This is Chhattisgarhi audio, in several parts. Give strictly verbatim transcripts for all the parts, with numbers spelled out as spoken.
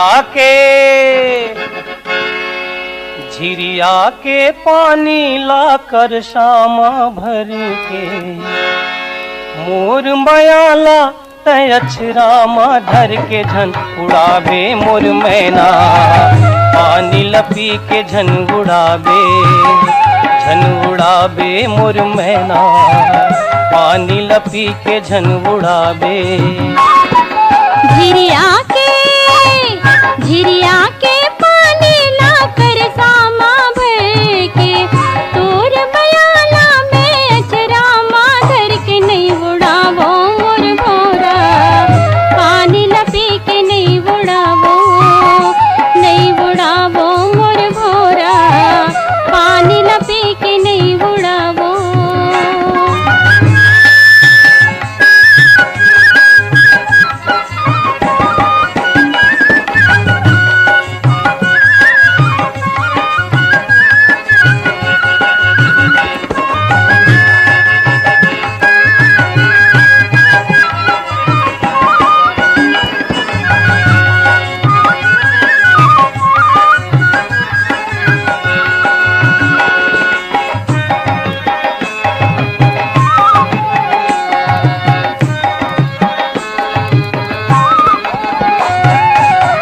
आके झिरिया के पानी ला करसा म भर के, मोर मया ला तैं अचरा म धर के, झन उड़ाबे मोर मैना। पानी ल पी के झन उड़ाबे, झन उड़ाबे मोर मैना। पानी ल पी के झन उड़ाबे। झिरिया के, झिरिया के पानी ला करसा म भर के, तोर मया ला मैं अचरा म धर के, नइ उड़ावों मोर भौंरा। पानी ला पी के नइ उड़ावों, नइ उड़ावों मोर भौंरा। पानी ला पी के नइ उड़ावों।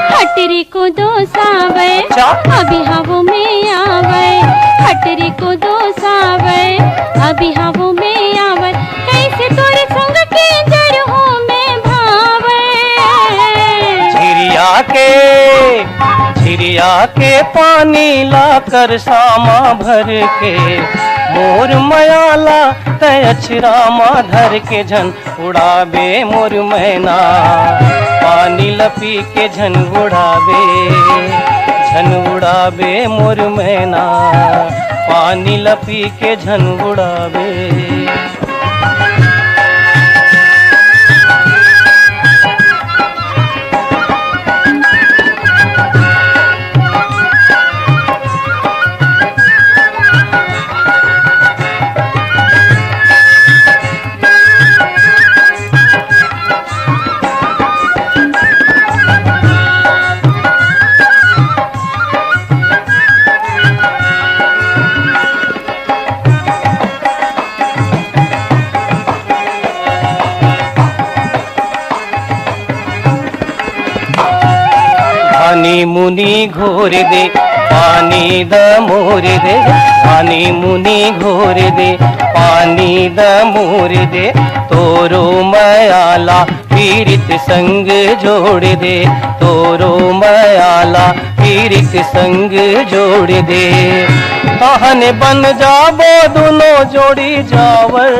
हटरी को दोस आवय, अच्छा। अभी हवो में आवय। हटरी को दोस आवय, अभी हवो में आवय। कइसे तोर संग के जरहूं मैं भावय। झिरिया के, झिरिया के पानी ला करसा म भर के, मोर मया ला तैं अचरा म धर के, झन उड़ाबे मोर मैना। पानी ल पी के झन उड़ाबे, झन उड़ाबे मोर मैना। पानी ल पी के झन उड़ाबे। धानी मुनी घोर दे, पानी द मोर दे। धानी मुनी घोर दे, पानी द मोर दे। तोरो मया ला पीरित संग जोड़ दे, तोरो मया ला पीरित संग जोड़ दे। तहन बन जाबो दुनो जोड़ी जावर।